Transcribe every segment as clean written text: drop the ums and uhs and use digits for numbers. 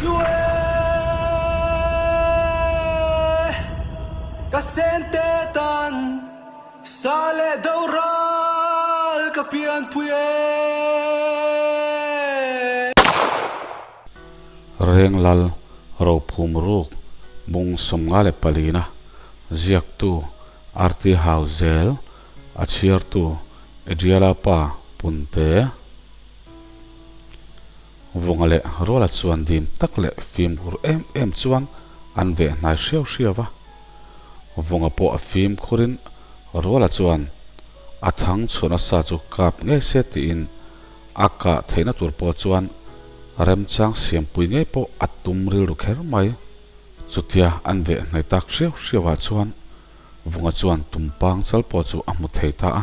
chu e Ka sente tan sa leh do ral ka pianpui e. Renglal Rophum Ruk Bung 54-na ziaktu RT Hauzel a chhiartu Adriala pa Punte. Vunga leh Ruala chuan dim tak leh fimkhur em em chuan an veh hnai hriau hriau a. Vunga pawh a fimkhurin Ruala chuan a thang chhuah nasa chu kap ngei se tiin a kah theihna tur pawh chuan remchang siampui ngei pawh a tum rilru kher mai. Chutia an veh hnai tak hriau hriau ah chuan Vunga chuan tumpang chal pawh chu a hmu thei ta a.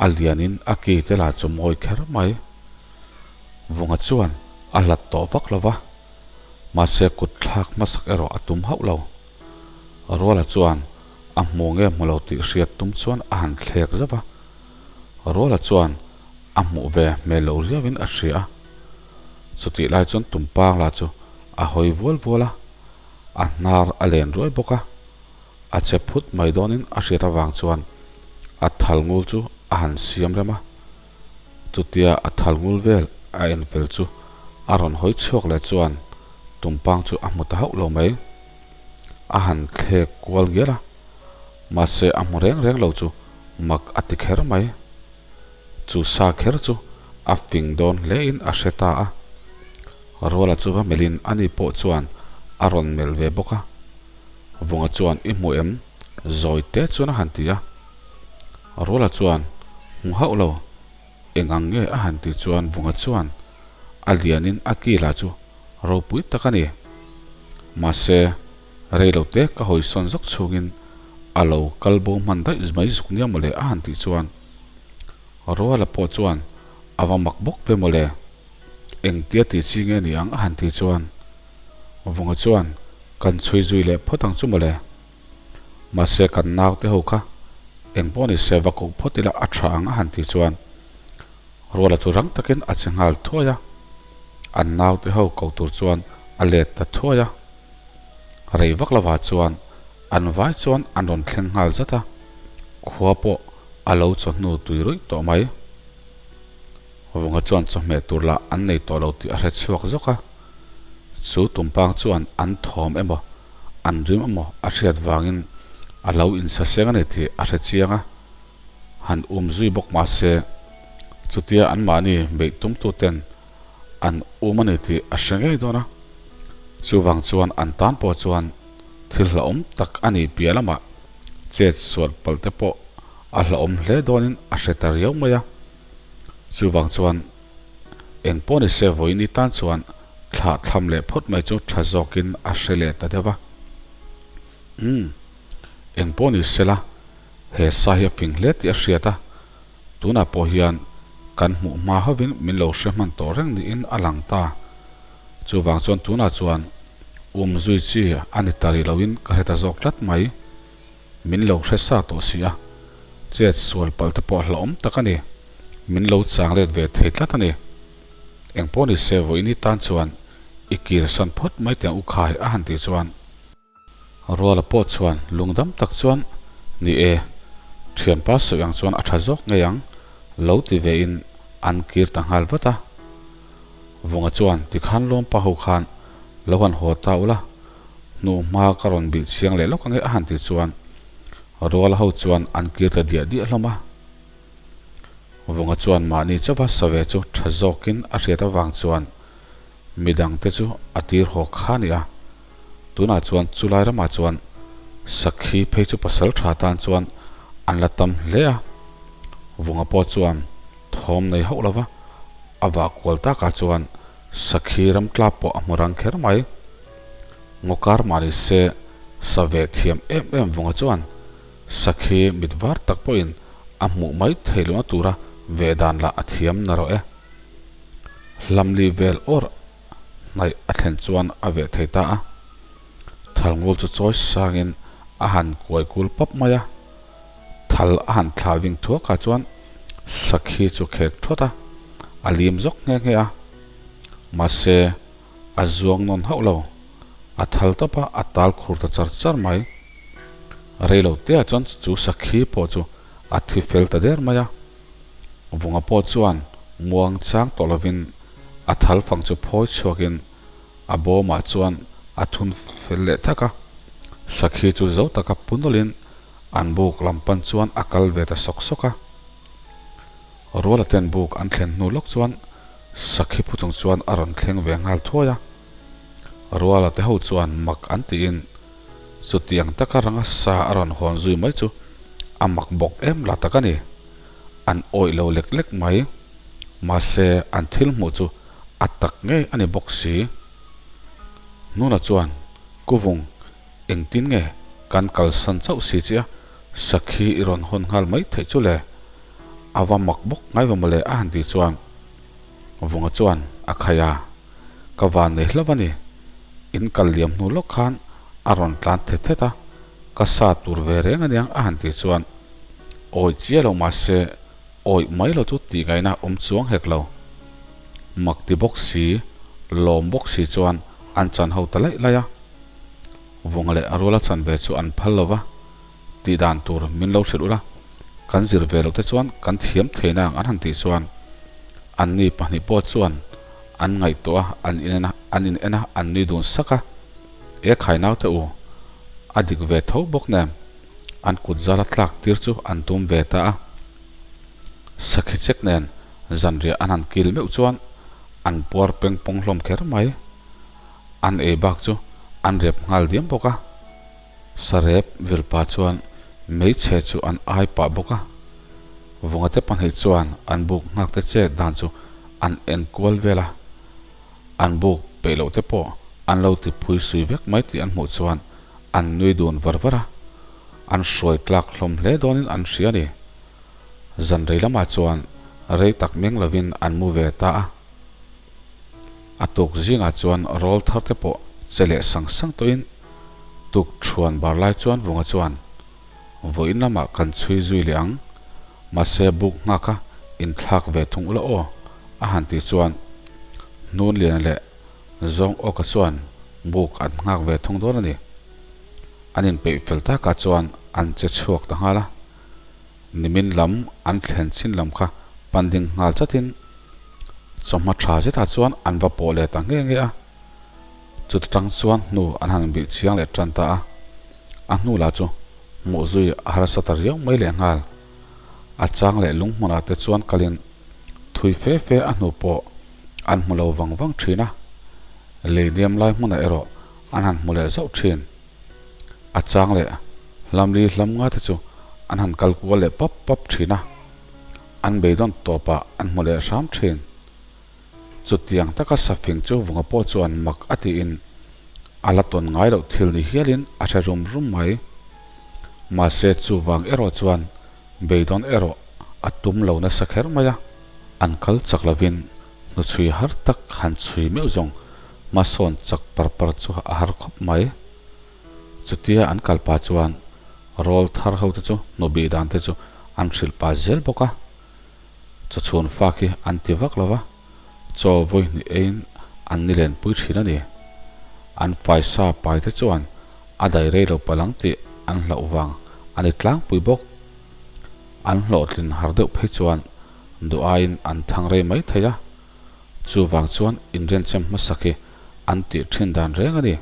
A lianin a ki te lah chu mawi kher mai. Vunga chuan a hlat tawh vak lo va, mahse kut thlak hmasak erawh a tum hauh lo. Ruala chuan a hmu nge hmu lo tih hriat tum chuan a han thlek zauh a. Ruala chuan a hmuh ve hmel lo riauin a hria a. Chutih lai chuan tumpang lah chu a hawi vual vual a, a hnar a len ruai bawk a. A che phut mai dawnin a hriat avang chuan a thal ngul chu a han siam rem a. Chutia a thal ngul vel a en fel chu a rawn hawi chhuak leh chuan tumpang chu a hmu ta hauh lo mai. A han thlek kual ngial a, mahse a hmu reng reng lo chu mak a ti kher mai. Chu sa kher chu a fing dawn hlein a hre ta a. Ruala chu va melhin ani pawh chuan a rawn melh ve bawk a. Vunga chuan i hmu em? Zawi te chuan a han ti a. Ruala chuan hmu hauh lo, eng ang nge a han ti chuan Vunga chuan a lianin a ki lah chu ropui tak a ni. Mahse, rei lo te ka hawi sawn zawk chhungin a lo kal bo hman daih mai zuk nia mawle a han tih chuan Ruala pawh chuan a va mak bawk ve mawle, engtia ti chi nge ni ang a han tih chuan Vunga chuan kan chhui zui leh phawt ang chu mawle. Mahse kan naute ho kha eng pawh ni se va koh phawt ila a tha ang a han tih chuan Ruala chu rang takin a che nghal thuai a, an naute ho ko tur chuan a let ta thuai a. Rei vak lovah chuan an vai chuan an rawn thleng nghal zat a, khua pawh a lo chawhnu tui ruih tawh mai. Vunga chuan chawhmeh tur lah an nei tawh lo tih a hre chhuak zawk a. Chu tumpang chuan an thawm emaw, an rim emaw a hriat vangin a lo insaseng a ni tih a hre chiang a. Han um zui bawk mah se, chutia anmahni beih tumtuten an um a ni tih a hre ngei dawn a. Chuvang chuan an tan pawh chuan thil hlauhawm tak a nih piah lamah chet sual palh te pawh a hlauhawm hle dawnin a hre ta riau mai a. Chuvang chuan eng pawh ni se vawiin i tan chuan thlah thlam leh phawt mai chu tha zawkin a hre leh ta deuh va. Umm, eng pawh ni se la, he sa hi a fing hle tih a hriat a, tunah pawh hian kan hmuh hma hovin min lo hre hman tawh reng niin a lang ta. Chuvang chuan tunah chuan um zui chi a ni ta rih loin ka hre ta zawk tlat mai. Min lo hre sa tawh si a, chet sual palh te pawh hlauhawm tak a ni. Min lo chang let ve thei tlat a ni. Engpawh ni se vawiin i tan chuan i kir san phawt mai tiang u khai a han tih chuan. Ruala pawh chuan lungdam tak chuan, Ni e, thianpa sawi ang chuan a tha zawk ngei ang, lo ti ve in an kir ta nghal vat a. Vunga chuan tikhan lawmpa ho khan lo han haw ta ula, Hnu hma ka rawn bih chiang leh lawk ange a han tih chuan Ruala ho chuan an kir ta diah diah hlawm a. Vunga chuan mahni chauha save chu tha zawkin a hriat avang chuan midang te chu a tir haw kha a ni a. Tunah chuan chulai ramah chuan sakhi phei chu pasal tha tan chuan an la tam hle a. Vunga pawh chuan thawm nei hauh lova a vah kual takah chuan sakhi ram tlap pawh a hmu rang kher mai. Ngawkar mah ni se sa ve thiam em em vunga chuan sakhi mit var tak pawhin a hmuh mai thei lohna tura ve dan lah a thiam na rawh e. Hlamli vel awr hnaih a thlen chuan a veh thei ta a. Thalngul chu chawi sangin a han kuai kul pap mai a. Thal a han thlah ving thuakah chuan sakhi chu khek thawt a, a lim zawk nghe nghe a. Mahse. A zuang nawn hauh lo. A thal tawp a, a tal khur ta char char mai. Rei lo te ah chuan chu sakhi pawh chu a thi fel ta der mai a. Vunga pawh chuan muang chang tawh lovin a thal fang chu phawi chhuakin a bawmah chuan a thun fel leh thak a. Sakhi chu zo taka pu nawlhin an buk lam pan chuan a kal ve ta sawk sawk a. Ruala ten buk an thlen hnu lawk chuan Sakhi phu chung chuan a rawn thleng ve nghal thuai a. Ruala te ho chuan mak an tiin chutiang taka ranga sa a rawn hawn zui mai chu a mak bawk em la tak a ni. An awih lo lek lek mai. Mahse an thil hmuh chu a tak ngei a ni bawk si. Hnuna chuan Kuvung engtin nge kan kalsan chauh si che a, Sakhi i rawn hawn nghal mai theih chu le? A va mak bawk ngai va mawle a han tih chuan Vunga chuan a khai a, Ka van nei hlauh a ni. In kal liam hnu lawk khan a rawn tlan thet thet a, ka sa tur ve reng aniang a han tih chuan Awi chiah lo mahse awih mai lo chu tih ngaihna awm chuang hek lo. Mak ti bawk si, lawm bawk si chuan an chan ho ta laih laih a. Vunga leh a ruala chan ve chu an phal lo va. Tih dan tur min lo hrilh ula, kan zir ve loh te chuan kan thiam thei nang an han tih chuan anni pahnih pawh chuan an ngaihtuah a, an in en a, an in en a, an nui dun sak a. E khai naute u, a dik ve tho bawk nen an kut zala tlak tir chu an tum ve ta a. Sakhi chek nen zanriah an han kil meuh chuan an puar peng pawng hlawm kher mai. An ei bak chu an rep nghal diam bawk a. Sarep vilpa chuan hmeichhe chu an ai pah bawk a, Vungate pahnih chuan an buk nghakte chet dan chu an en kual vel a, an buk peih loh te pawh an lo ti phui sui vek mai tih an hmuh chuan an nui dun var var a, an hruai tlak hlawm hle dawnin an hria a ni. Zan rei lamah chuan rei tak meng lovin an mu ve ta a. A tuk zingah chuan rawl thar te pawh che leh sang sang tawhin tuk thuan bar lai chuan Vunga chuan, Vawiin lamah kan chhui zui leh ang, mahse buk nghak a inthlak ve thung ula aw, a han tih chuan Hnunliana leh Zawng Awka chuan buk an nghak ve thung dawn a ni. An inpeih fel takah chuan an che chhuak ta nghal a. Nimin lam an thlen chin lam kha pan ding nghal chatin chawhma tha zetah chuan an va pawh leh ta nge nge a. Chuta tang chuan hnu an han bih chiang leh tan ta a, a hnu lah chu hmuh zui a harsa ta riau mai leh nghal. A chang leh lung hmunah te chuan kalin thui fe fe a hnu pawh an hmu lo vang vang thin a, lei niam lai hmunah erawh an han hmu leh zauh thin. A chang leh hlamli hlam nga te chu an han kal kual leh pap pap thin a, an beidawn tawpah an hmu leh hram thin. Chutiang taka safing chu Vunga pawh chuan mak a tiin a la tawn ngai loh thil ni hialin a hre rum rum mai. Mahse chuvang erawh chuan beidawn erawh a tum lo nasa kher mai a. An kal chak lovin hnuchhui har tak han chhui meuh zawng hmasawn chak par par chu a har khawp mai. Chutia an kal pah chuan rawl thar ho te chu hnubih dan te chu an hrilh pah zel bawk a. Chawchhun fak hi an ti vak lo va, chaw vawi hnih eiin an ni lenpui thin a ni. An faisa pai te chuan a dai rei lo palh ang tih an hlauh vang a ni tlangpui bawk. An hlawhtlin har deuh phei chuan duh aiin an thang rei mai thei a, chuvang chuan inrenchem hmasak hi an tih thin dan reng a ni.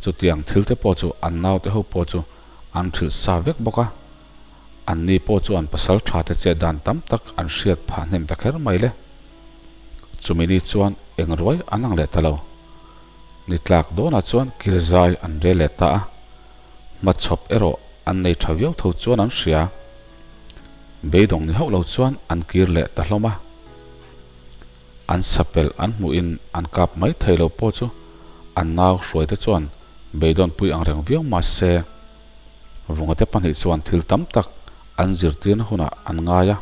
Chutiang thil te pawh chu an naute ho pawh chu an hrilh sa vek bawk a. Anni pawh chuan pasal tha te chet dan tam tak an hriat phah hnem ta kher mai le. Chumi ni chuan eng ruai an ang leh ta lo. Ni tlak dawnah chuan kirzai an rel leh ta a, hmachhawp erawh an nei tha viau tho chuan an hria. Beidawng ni hauh lo chuan an kir leh ta hlawm a. An sapelh an hmuhin an kap mai thei lo pawh chu an nau hruai te chuan beidawnpui ang reng viau mahse, Vungate pahnih chuan thil tam tak an zirtirna hunah an ngai a,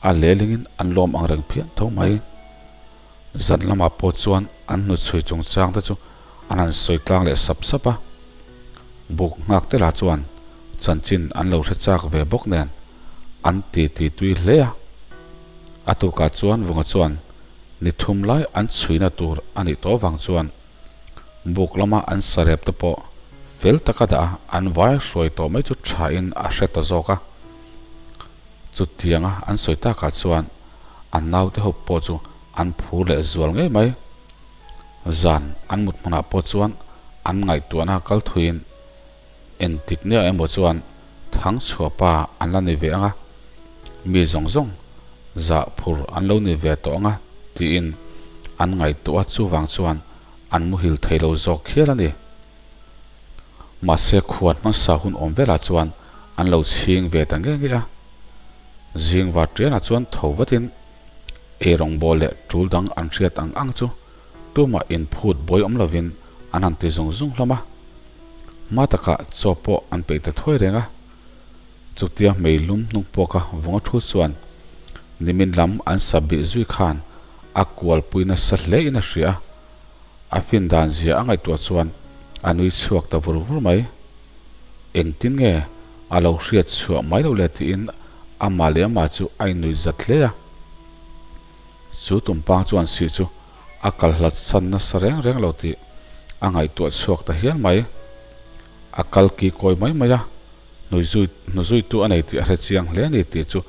a lelingin an lawm ang reng phian tho mai. Zan lamah pawh chuan an hnuchhui chungchang te chu an han sawi tlang leh sap sap a, buk nghak te lah chuan chanchin an lo hre chak ve bawk nen an ti ti tui hle a. A tukah chuan Vunga chuan. Ni thum lai an chhuina tur a nih tawh vang chuan buk lama an sarep te pawh fel taka dah a an vai hruai tawh mai chu tha in a hre ta zawk a. Chutianga an sawi takah chuan an naute ho pawh chu an phur leh zual ngei mai. Zan an mut hmunah pawh chuan an ngaihtuahna kal thuiin Engtik nia emaw chuan Thangchhuah pa an la ni ve ang a, mi zawng zawng zah phur an lo ni ve tawh ang a tiin an ngaihtuah a, chuvang chuan an muhil thei lo zawk hial a ni. Mahse khuan hmasa hun awm velah chuan an lo chhing ve ta nge nge a. Zing var tianah chuan tho vatin eirawngbawl leh tul dang an hriat ang ang chu Tumah inphut buai awm lovin an han ti zung zung hlawm a. Hma takah chaw pawh an peih ta thuai reng a. Chutia hmei lum hnung puaka vunga thu chuan nimin lam an sa bih zui khan a kualpui nasa hle in a hria a. A fin dan zia a ngaihtuah chuan a nui chhuak ta vur vur mai. Engtin nge a lo hriat chhuah mai loh le tiin amah leh amah chu a innuih zat hle a. Chu tumpang chuan sih chu a kal hlat chhan nasa reng reng lo tih a ngaihtuah chhuak ta hial mai. A kal ki kawi mai mai a, hnui hnuzuitu a nei tih a hre chiang hle a ni tih chu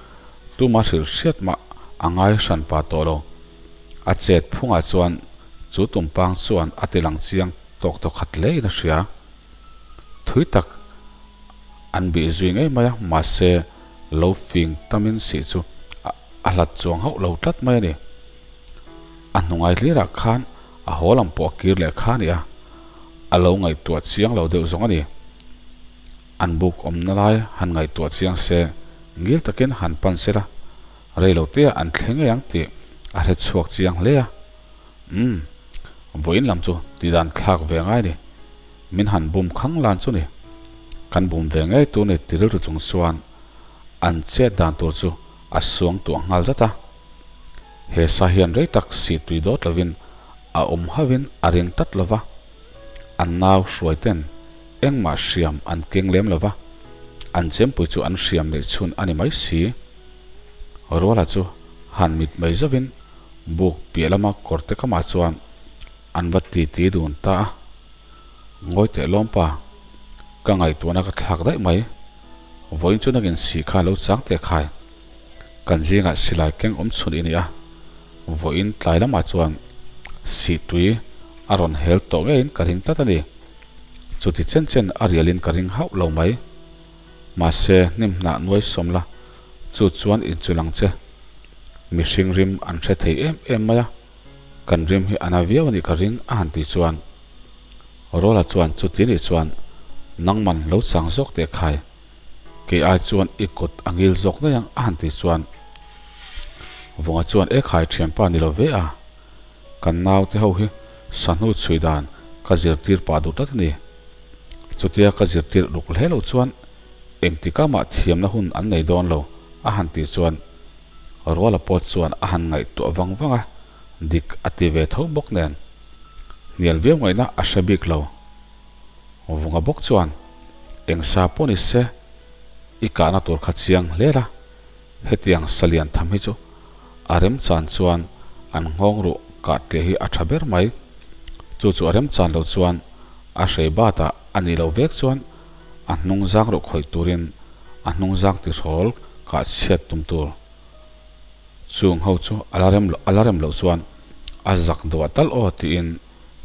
tuma hrilh hriat mah a ngai hran pa tawh lo. A chet phungah chuan chu tumpang chuan a ti lang chiang tawk tawk khat hle in a hria. Thui tak an bih zui ngei mai a, mahse lo fing tamin sih chu a hlat chuang hauh lo tlat mai a ni. A hnungai hlirah khan a haw lam pawh a kir leh kha a ni a, a lo ngaihtuah chiang lo deuh zawng a ni. An buk awmna lai han ngaihtuah chiang se, ngil takin han pan se la, rei lo te ah an thleng ngei ang tih a hre chhuak chiang hle a. Umm, vawiin lam chu tihdan thlak ve ngai a ni. Min han bum khang lan chu ni. Kan bum ve ngei tur ni ti rilru chung chuan an chet dan tur chu a suang tuah nghal zat a. He sa hian rei tak sih tui dawt lovin a awm hauhin a ring tlat lo va. An nau hruai ten engmah hriam an keng lem lo va, an chempui chu an hriam neih chhun a ni mai si. Ruala chu han mit mai zovin buk piah lama kawrte kamah chuan an va titi dun ta a. Ngawi teh lawm pa, ka ngaihtuahna ka thlak daih mai. Vawiin chu nangin sih kha lo chang teh khai. Kan zingah silai keng awm chhun i ni a, vawiin tlai lamah chuan sih tui a rawn hel tawh ngeiin ka ring tlat a ni. Chuti chen chen a rialin ka ring hauh lo mai. Mahse, hnim hnah nuai sawm la, chu chuan inchulh ang che. Mihring rim an hre thei em em mai a. Kan rim hi a na viau a nih ka ring a han tih chuan Rola chuan chuti nih chuan nangman lo chang zawk teh khai, kei ai chuan i kut a ngil zawk daih ang a han tih chuan Vunga chuan e khai thianpa ni lo ve a, kan naute ho hi sahnu chhui dan ka zirtir pah duh tlat a ni. Chutia ka zirtir ruk hle loh chuan engtikah mah thiamna hun an nei dawn lo a han tih chuan Ruala pawh chuan a han ngaihtuah vang vang a, dik a ti ve tho bawk nen. Hnial viau ngaihna a hre bik lo. Vunga bawk chuan, Eng sa pawh ni se, i kahna tur kha chiang hle la, hetiang sa lian tham hi chu a remchan chuan an nghawng ruh kah tliah hi a tha ber mai. Chu chu a remchan loh chuan a hrei batah a nih loh vek chuan a hnung zang ruh khawih turin a hnung zang tihrawl kah chhiat tum tur chung ho chu a la rem a la rem loh chuan a zak duah tal aw tiin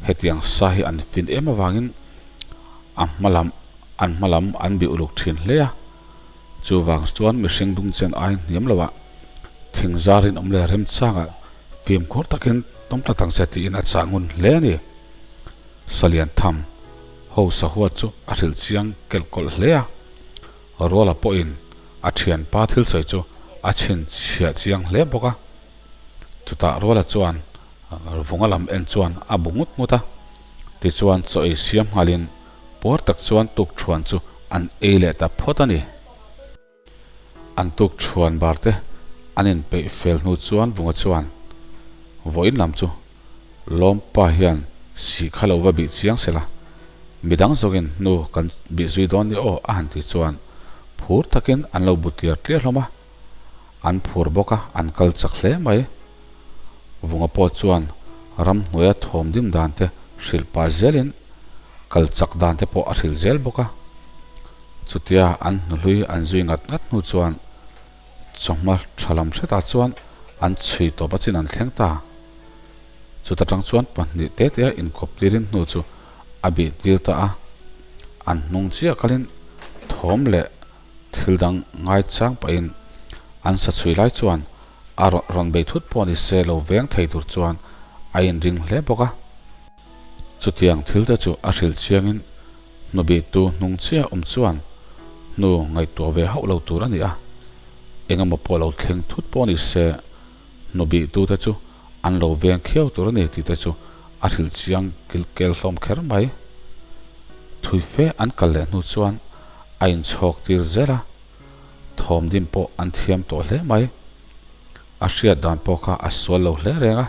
hetiang sa hi an fin em avangin a hma lam an hma lam an bih uluk thin hle a. Chuvang chuan mihring dungchen ai hniam loah thing zar in awm leh remchangah fimkhur takin tawm tlat ang che tiin a chah ngun hle a ni. Salian tham ho sahuat chu a hrilh chiang kelh kawlh hle a, Ruala pawhin a thianpa thil sawi chu a chhinchhiah chiang hle bawk a. Chutah Ruala chuan vunga lam en chuan a bu ngut ngut a, tichuan chaw ei siam nghalin puar tak chuan tukthuan chu an ei leh ta phawt a ni. An tuk chhuan bar te an inpeih fel hnu chuan Vunga chuan vawiin lam chu Lawmpa hian sih kha lo va bih chiang se la, midang zawkin hnu kan bih zui dawn ni aw a han tih chuan phur takin an lo bu tliar tliar hlawm a, an phur bawk a, an kal chak hle mai. Vunga pawh chuan ramhnuaia thawm dim dan te hrilh pah zelin kal chak dan te pawh a hrilh zel bawk a. Chutia an hnuhlui an zui ngat ngat hnu chuan chawhma tha lam hretah chuan an chhui tawp a chin an thleng ta. Chuta tang chuan pahnih te te a inkawp tirin hnu chu a bih tir ta a. An hnung chiah kalin thawm leh thil dang ngaichang pahin an sa chhui lai chuan a rawn bei thut pawh ni se lo veng thei tur chuan a inring hle bawk a. Chutiang thil te chu a hrilh chiangin hnubihtu hnung chiah awm chuan hnu ngaihtuah ve hauh lo tur a ni a, engemaw pawh lo thleng thut pawh ni se hnubihtu te chu an lo veng khiau tur a ni tih te chu a hrilh chiang kilh kel hlawm kher mai. Thui fe an kal leh hnu chuan a inchhawk tir zel a, thawm dim pawh an thiam tawh hle mai. A hriat dan pawh kha a sual lo hle reng a,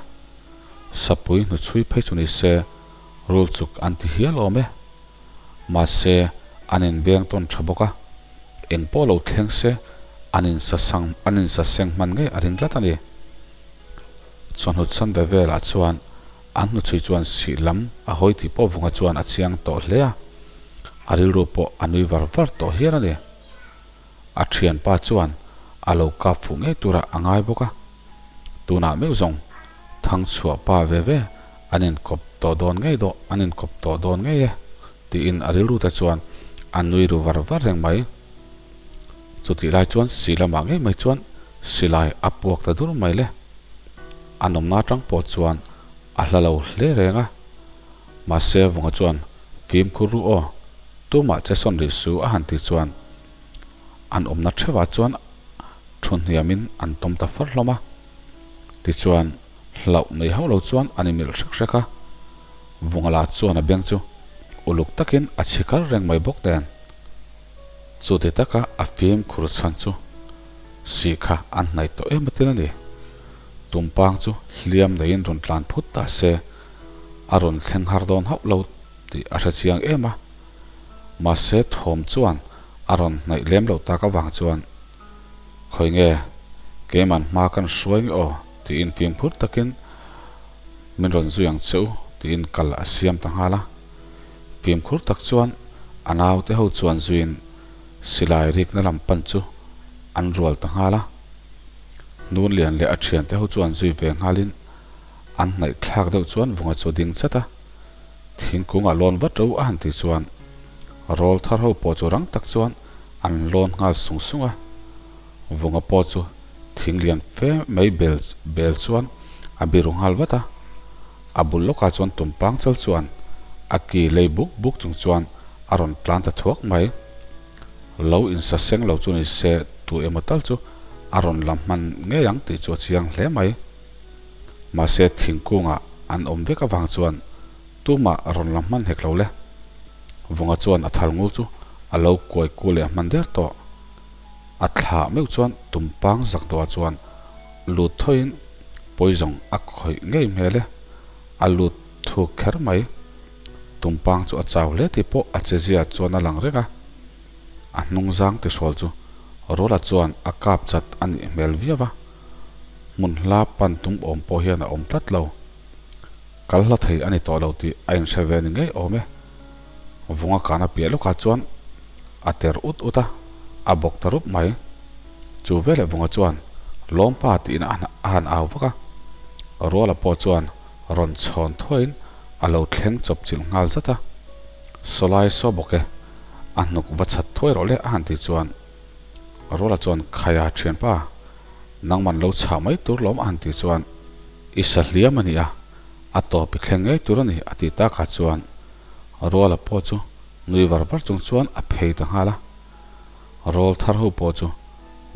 sapui hnuchhui phei chu ni se rul chuk an ti hial awm e. Mahse an inveng tawn tha bawk a, eng pawh lo thleng se an insasang an insaseng hman ngei a ring tlat a ni. Chawhnu chhan ve velah chuan an hnuchhui chuan sih lam a hawi tih pawh vunga chuan a chiang tawh hle a, a rilru pawh a nui var var tawh hial a ni. A thianpa chuan a lo kap fuh ngei turah a ngai bawk a, tunah meuh zawng Thangchhuah pa ve ve an inkawp tawh dawn ngei dawh an inkawp tawh dawn ngei e tiin a rilru te chuan a nui ru var var reng mai. Chutih lai chuan si lamah ngei mai chuan silai a puak ta dur mai le. A nawmna atang pawh chuan a hla lo hle reng a. Mahse Vunga chuan fimkhur ru aw, tumah che sawn rih su a han ti chuan an awmna theuhah chuan thu hniamin an tawm ta far hlawm a. Tichuan hlauh nei hauh lo chuan an inmilh hrek hrek a, Vungala chuan a beng chu uluk takin a chhi kar reng mai bawk nen. Chuti taka a fimkhur chhan chu sih kha an hnaih tawh em atin a ni. Tumpang chu hliam neiin rawn tlan phut ta se, a rawn thleng har dawn hauh lo tih a hre chiang em a. Mahse thawm chuan a rawn hnaih lem loh tak avang chuan Khawi nge keiman hma kan hruai nge aw tiin fimkhur takin min rawn zui ang che u tiin kal a siam ta nghal a. Fimkhur tak chuan a naute ho chuan zuiin silai rikna lam pan chu an rual ta nghal a. Hnunlian leh a thiante ho chuan zui ve nghalin an hnaih thlak deuh chuan vunga chu a ding chat a. Thingkungah lawn vat ro a han tih chuan rawl thar ho pawh chu rang tak chuan an lawn nghal sung sung a. Vunga pawh chu thing lian fe mai bel bel chuan a biru nghal vat a. A bul lawkah chuan tumpang chal chuan a ki lei buk buk chung chuan a rawn tlan ta thuak mai. Lo insa seng lo chu ni se tu emaw tal chu a rawn la hman ngei ang tih chu a chiang hle mai. Mahse thingkungah an awm vek avang chuan tumah rawn la hman hek lo le. Vunga chuan a thal ngul chu a lo kuai ku leh hman der tawh. A thlah meuh chuan tumpang zak dawhah chuan lut thawiin pawizawng a khawih ngei hmel e. A lut thuk kher mai. Tumpang chu a chau hle tih pawh a che zia chuan a lang reng a. A hnungzang tihrawl chu Rawla chuan a kap chat a nih hmel viau a. Hmun hla pan tum awm pawh hian a awm tlat lo. Kal hla thei a ni tawh lo tih a inhre ve ni ngei awm e. Vunga kana piah lawkah chuan a ter ut ut a, a bawk ta rup mai. Chu veleh Vunga chuan Lawmpa tiin a han au vak a. Ruala pawh chuan rawn chhawn thuaiin a lo thleng chawp chilh nghal zat a. Sawlai saw bawk e, a hnuk va chhat thuai rawh le a han tih chuan Ruala chuan Khaia thianpa, nangman lo chhah mai tur lawm a han tih chuan i sa hliam a ni a, a tawp i thleng ngei tur a ni a tih takah chuan Ruala pawh chu nui var var chung chuan a phei ta nghal a. Rawl thar ho pawh chu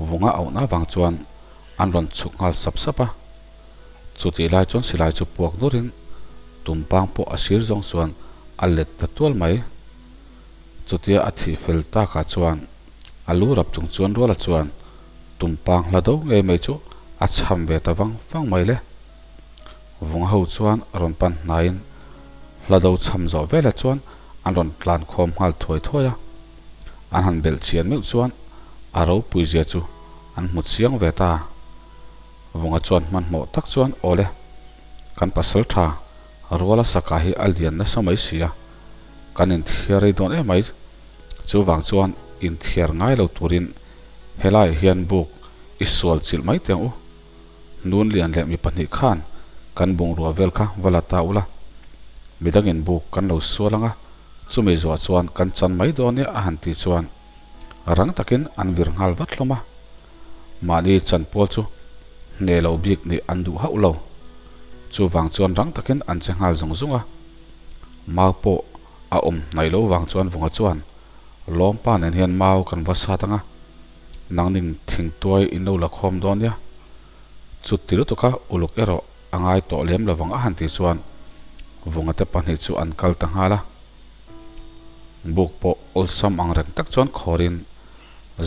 vunga auhna avang chuan an rawn chhuk nghal sap sap a. Chutih lai chuan silai chu puak durin tumpang pawh a sir zawng chuan a let ta tual mai. Chutia a thih fel takah chuan a lu rap chung chuan Ruala chuan tumpang hla do ngei mai chu a chham ve ta vang vang mai le. Vunga ho chuan a rawn pan hnaiin hla do chham zawh velah chuan an rawn tlan khawm nghal thuai thuai a. An han belh chian meuh chuan a ropui zia chu an hmu chiang ve ta. Vunga chuan hmanhmawh tak chuan Awle! Kan pasaltha Ruala saka hi a lian nasa mai si a, kan inthiar rei dawn em mai. Chuvang chuan inthiar ngai lo turin helaiah hian buk i sual chilh mai teh ang u. Nun lian leh mi pahnih khan kan bungrua vel kha va la ta ula, midangin buk kan lo sual ang a, chumi zuah chuan kan chan mai dawn nia a han tih chuan rang takin an vir nghal vat hlawm a. Mahni chan pawl chu hneh lo bik nih an duh hauh lo. Chuvang chuan rang takin an che nghal zung zung a. Mau pawh a awm hnaih lo vang chuan Vunga chuan Lawmpa nen hian mau kan va sat ang a, nangning thingtuai in lo la khawm dawn nia. Chuti lutuka uluk erawh a ngai tawh lem lovang a han tih chuan Vunga te pahnih chu an kal ta nghal a. Buk pawh awlsam ang reng tak chuan khawrin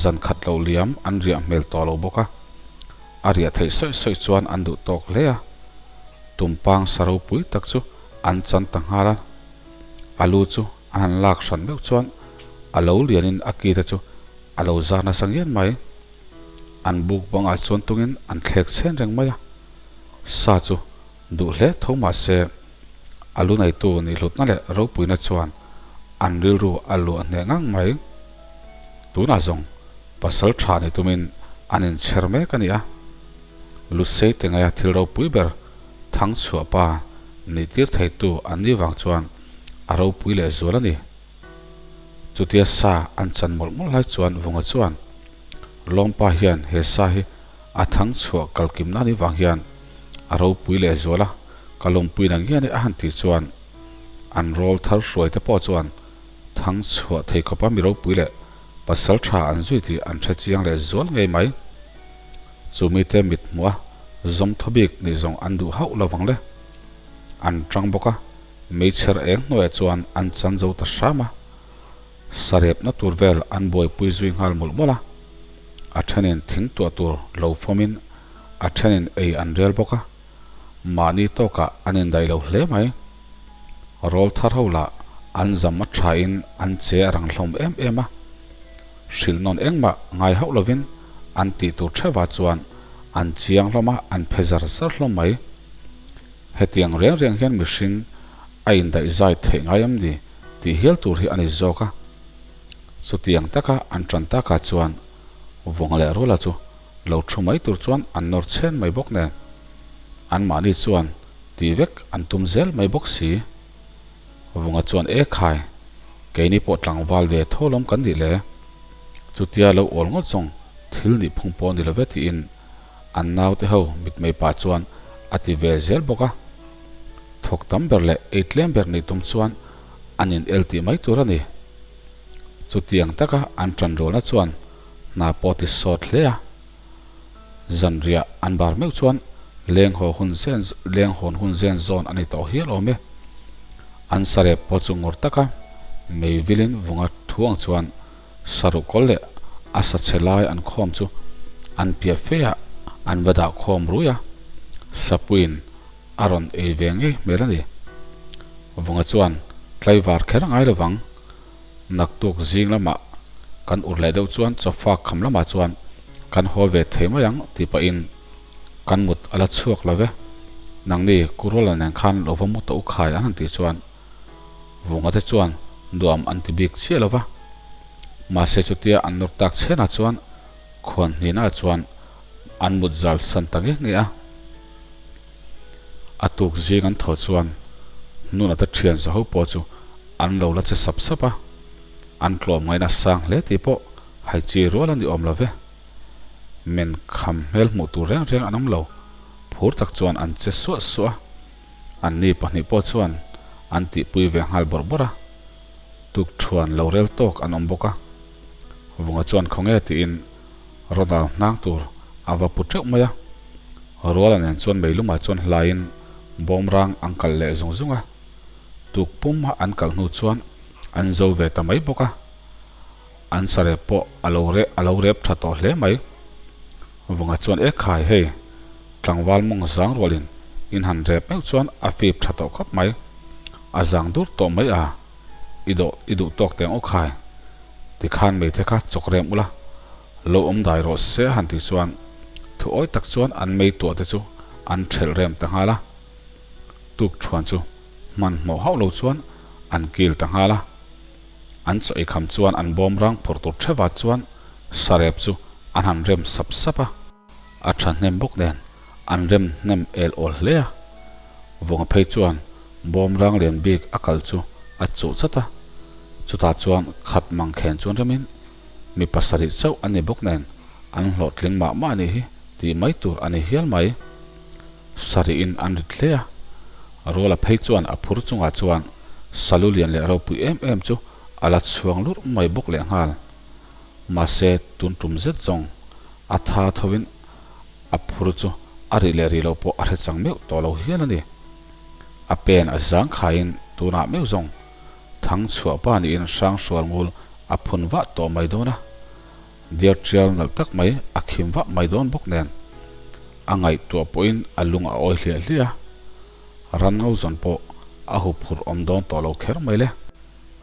Zan khat loh liam an riah hmel tawh lo bawk a, a riah theih sawi sawi chuan an duh tawk hle a. Tumpang sa ropui tak chu an chan ta nghal a, a lu chu an han lak hran meuh chuan a lo lianin a ki te chu a lo zar nasa ngian mai. An buk bangah chuan tungin an thlek chhen reng mai a, sa chu duh hle tho mah se a lu neitu nihlutna leh ropuina chuan an rilru a luah hneh ngang mai. Tunah zawng pasal tha ni tumin an inchher mek a ni a, Lusei te ngaia thil ropui ber thang chhuah pa nih tir theitu an nih vang chuan a ropui leh zual a ni. Chutia sa an chan mawlh mawlh lai chuan Vunga chuan Lawmpa hian he sa hi a thang chhuah kalkimna anih vang hian a ropui leh zual a, ka lawmpui na ngian e a han tih chuan an rawl thar hruai te pawh chuan thang chhuah thei khawpa mi ropui leh pasal tha an zui tih an hre chiang leh zual ngei mai. Chu mite mit hmuh a zawm thaw bik nih zawng an duh hauh lo vang le. An tang bawk a, meichher eng hnuaiah chuan an chan zo ta hram a. Sarepna tur vel an buaipui zui nghal mawlh mawlh a, a thenin thing tuah tur lo fawmin a thenin ei an rel bawk a, mahni tawkah an indaih lo hle mai. Rawl thar ho lah an zam a thain an che a rang hlawm em em a, hrilh nawn engmah ngai hauh lovin an tih tur theuhah chuan an chiang hlawm a, an phe zar zar hlawm mai. Hetiang reng reng hian mihring a indaih zai theih ngai em ni tih hial tur hi a ni zawk a. Chutiang taka an tan takah chuan Vunga leh Ruala chu lo thu mai tur chuan an nawr chhen mai bawk nen anmahni chuan tih vek an tum zel mai bawk si. Vunga chuan E khai, keini pawh tlangval ve tho lawm kan nih le. Chutia lo awl ngawt zawng thil nih phung pawh ni lo ve tiin An naute ho mitmei pah chuan a ti ve zel bawk a. Thawk tam ber leh ei tlem ber nih tum chuan an in el tih mai tur a ni. Chutiang taka an tan rualna chuan hna pawh ti sawt hle a. Zanriah an bar meuh chuan leng haw hun zen leng hawn hun zen zawn a ni tawh hial awm e. An sarep pawh chu ngawr taka mei vilin vunga thu ang chuan Saruh kawl leh a sa chhe lai an khawm chu an piah fe ah an va dah khawm rui a, Sapuiin a rawn ei ve ngei hmel a ni. Vunga chuan tlaivar kher ngai lovang, naktuk zing lamah kan ur leh deuh chuan chawfak kham lamah chuan kan haw ve thei mai ang tih pahin kan mut a la chhuak lo ve, nangni Kuruala nen khan lo va mu tawh u khai an han tih chuan Vunga te chuan nuam an ti bik chiah lo va, mahse chutia an nawr tak chhenah chuan khuan hnihnaah chuan an mut zal san ta nge nge a. A tuk zing an thaw chuan hnuna te thian za ho pawh chu an lo la che sap sap a, an tlawm ngaihna sang hle tih pawh hai chi rual a ni awm lo ve. Men kham hmel hmuh tur reng reng an awm lo, phur tak chuan an che suah suah a. Anni pahnih pawh chuan an tihpui ve nghal bawrh bawrh a, tukthuan lo rel tawk an awm bawk a. Vunga chuan khawnge tiin Ronald hnang tur a va pu teuh mai a. Ruala nen chuan meilumah chuan hlaiin bawmrang an kalh leh zung zung a. Tuk pum a an kalh hnu chuan an zo ve ta mai bawk a. An sarep pawh a lo reh a lo rep tha tawh hle mai. Vunga chuan e khai hei, tlangval mawng zang rualin in han rep meuh chuan a fip tha tawh khawp mai. A zang dur tawh mai a, i dawh i duh tawk teng aw khai. Tikhan meithe kha chawk rem ula, lo awm dai rawh se a han tih chuan thu awi tak chuan an mei tuah te chu an thelh rem ta nghal a. Tukṭhuan chu hmanhmawh hauh lo chuan an kil ta nghal a. An chaw eikham chuan an bawmrang phawrh tur ṭheva chuan sarep chu an han rem sap sap a. A ṭhahnem bawk nen an rem hnem el awl hle a. Vawnga phei chuan bawmrang lian bik a kal chu a chuh chat a. Chutah chuan khat mangkhen chuan remin mi pasarih chauh an ni bawk nen an hlawhtling mah mah a nih hi tih mai tur a ni hial mai. Sarihin an rit hle a, Ruala phei chuan a phur chungah chuan salu lian leh ropui em em chu a la chhuang lurh mai bawk lehnghal. Mahse tun tum zet zawng a tha thovin a phur chu a rih leh rih loh pawh a hre chang meuh tawh lo hial a ni. A pen a zang khaiin tunah meuh zawng thang chhuah pa niin Hranghrual ngul a phun vah tawh mai dawn a. Diar tial nalh tak mai a khim vah mai dawn bawk nen a ngaihtuah pawhin a lung a awi hliah hliah a, ran ngo zawn pawh a hup phurh awm dawn tawh lo kher mai le.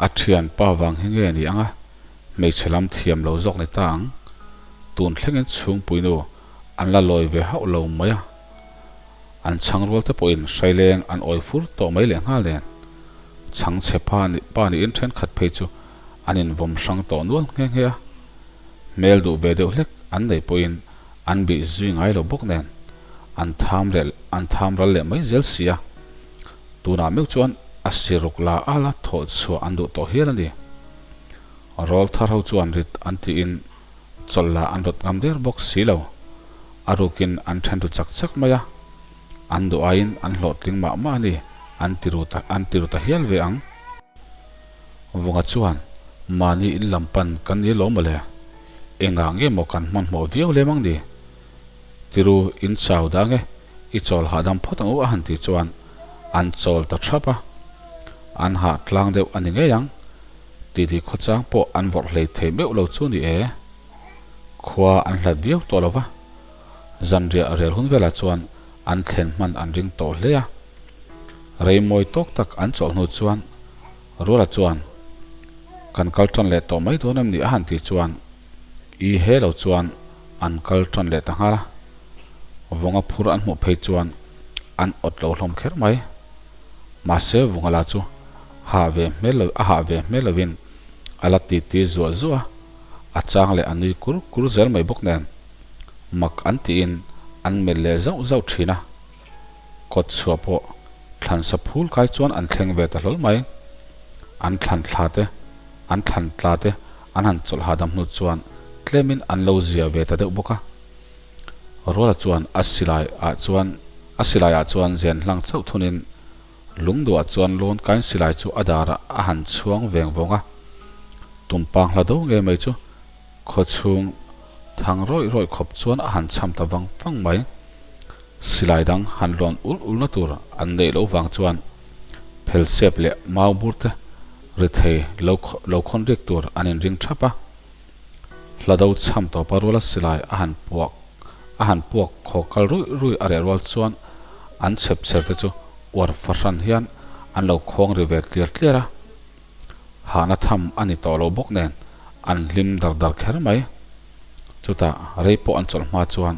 A thian pa vang hi nge ni ang a, hmeichhe lam thiam lo zawk ni ta ang. Tun thlengin chhungpuinu an la lawi ve hauh lo mai a, an chhang rual te pawhin hraileng an awi fur tawh mai lehnghal nen. Chhangchhe pa pa niin thenkhat phei chu an invawm hrang tawh nual nghe nghe a, hmel duh ve deuh hlek an nei pawhin an bih zui ngai lo bawk nen an tham leh an tham ral leh mai zel si a, tunah meuh chuan a siruk la ala thawh chhuah an duh tawh hial a ni. Rawl thar ho chuan rit an tiin chawlh lah an rawt ngam der bawk si lo, a rukin an then ru chak chak mai a, an duh aiin an hlawhtling mah mah a ni an ti ru ta an ti ru ta hial ve ang. Vunga chuan, Mahni in lam pan kan ni lo mawle? Engah nge maw kan hmanhmawh viau lem ang ni? Tiru, in chau dang e, i chawl hahdam phawt ang u a han tih chuan an chawl ta thap a. An hah tlang deuh a ni ngei ang. Titi khawchang pawh an vawrh hlei thei meuh lo chu ni e. Khua an hlat viau tawh lo va. Zanriah rel hun velah chuan an thlen hman an ring tawh hle a. Rei mawi tawk tak an chawlh hnu chuan Ruala chuan, Kan kal tan leh tawh mai dawn em ni? a han tih chuan i he lo chuan an kal tan leh ta nghal a. Vawnga phur an hmuh phei chuan an awt lo hlawm kher mai. Mahse Vunga la chu hah ve hmel lo a hah ve hmel lovin a la titi zuah zuah a, a chang leh a nui kur kur zel mai bawk nen mak an tiin an melh leh zauh zauh thin a. Kawt chhuah pawh thlan sa phul kai chuan an thleng ve ta hlawl mai. An thlan thla te, an thlan tla te an han chawlh hahdam hnu chuan tlemin an lo zia ve ta deuh bawk a. Ruala chuan a silai ah chuan a silai ah chuan zen hlang chauh thunin lungduah chuan lawn kain silai chu a darah a han chhuang veng vawng a. Tumpang hla do ngei mai chu khaw chhung thang rawih rawih khawp chuan a han cham ta vang vang mai. Silai dang han lawn ul ulna tur an neih loh vang chuan phelsep leh mau bur te ri thei lo lo khawn rik tur an inring thap a. Hlado chham tawpa ruala silai a han puak a han puak khaw kal ruih ruih a reh rual chuan an chhep chher te chu uar fahran hian an lo khawng ri ve tliar tliar a. Hahna tham a ni tawh lo bawk nen an hlim dar dar kher mai. Chutah rei pawh an chawlh hma chuan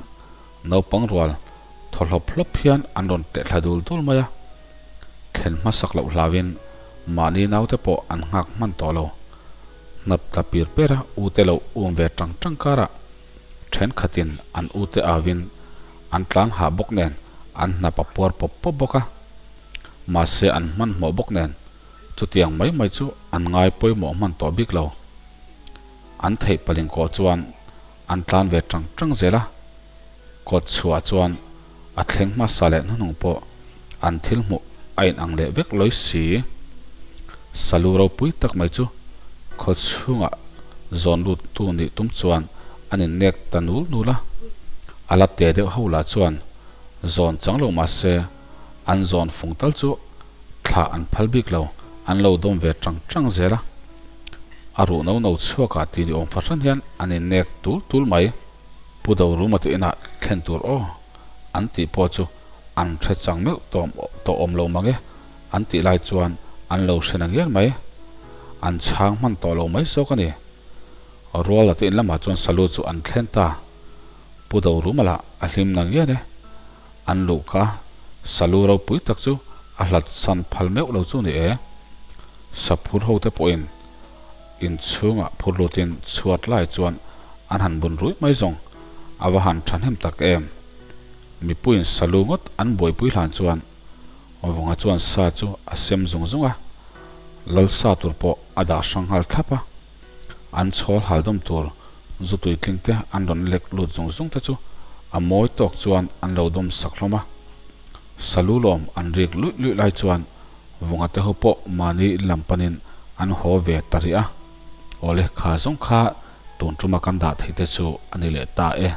Naupang rual thaw hlawp hlawp hian an rawn teh thla dul dul mai a, thlen hmasak loh hlauin mahni naute pawh an nghak hman tawh lo. Hnap tla pir per a ute lo um ve tang tang karah thenkhatin an ute auin an tlan hah bawk nen an hnap a puar pawp pawp bawk a. Mahse an hmanhmawh bawk nen chutiang mai mai chu an ngai pawimawh hman tawh bik lo. An theih paling kawh chuan An tlan ve tang tang zel a, kawt chhuah chuan a thleng hmasa leh hnuhnung pawh an thil hmuh a inang leh vek lawi si. Salu ropui tak mai chu khaw chhungah zawn lut tu nih tum chuan an innek ta nul nul a, a la te deuh ho lah chuan zawn chang lo mah se an zawn fung tal chu thlah an phal bik lo, an lo dawm ve tang tang zel a. A ruh no no chhuakah ti ni awm fahran hian an innek tul tul mai. Pu Doruma te inah thlen tur aw an tih pawh chu an hre chang meuh tawm tawh awm lo mang e an tih lai chuan an lo hre na ngial mai. An chhang hman tawh lo mai zawk a ni. Ruala te in lamah chuan Salu chu an thlen ta. Pu Doruma lah a hlim na ngian e. An luh kha Salu ropui tak chu. A hlat san phal meuh lo chu ni e. Saphur ho te pawhin inchhungah phur lutin chhuat lai chuan an han bun ruih mai zawng a va han thahnem tak em. Mipuiin salu ngawt an buaipui hlan chuan Vunga chuan sa chu a sem zung zung a, lal sa tur pawh a dah hrang nghal thlap a. An chhawl hal dawm tur zu tuitling te an rawn lek lut zung zung te chu a mawi tawk chuan an lo dawm sak hlawm a. Salu lawm an rik luih luih lai chuan Vunga te ho pawh mahni in lam panin an haw ve ta rih a. Awle kha zawng kha tun tuma kan dah theih te chu a ni leh ta e.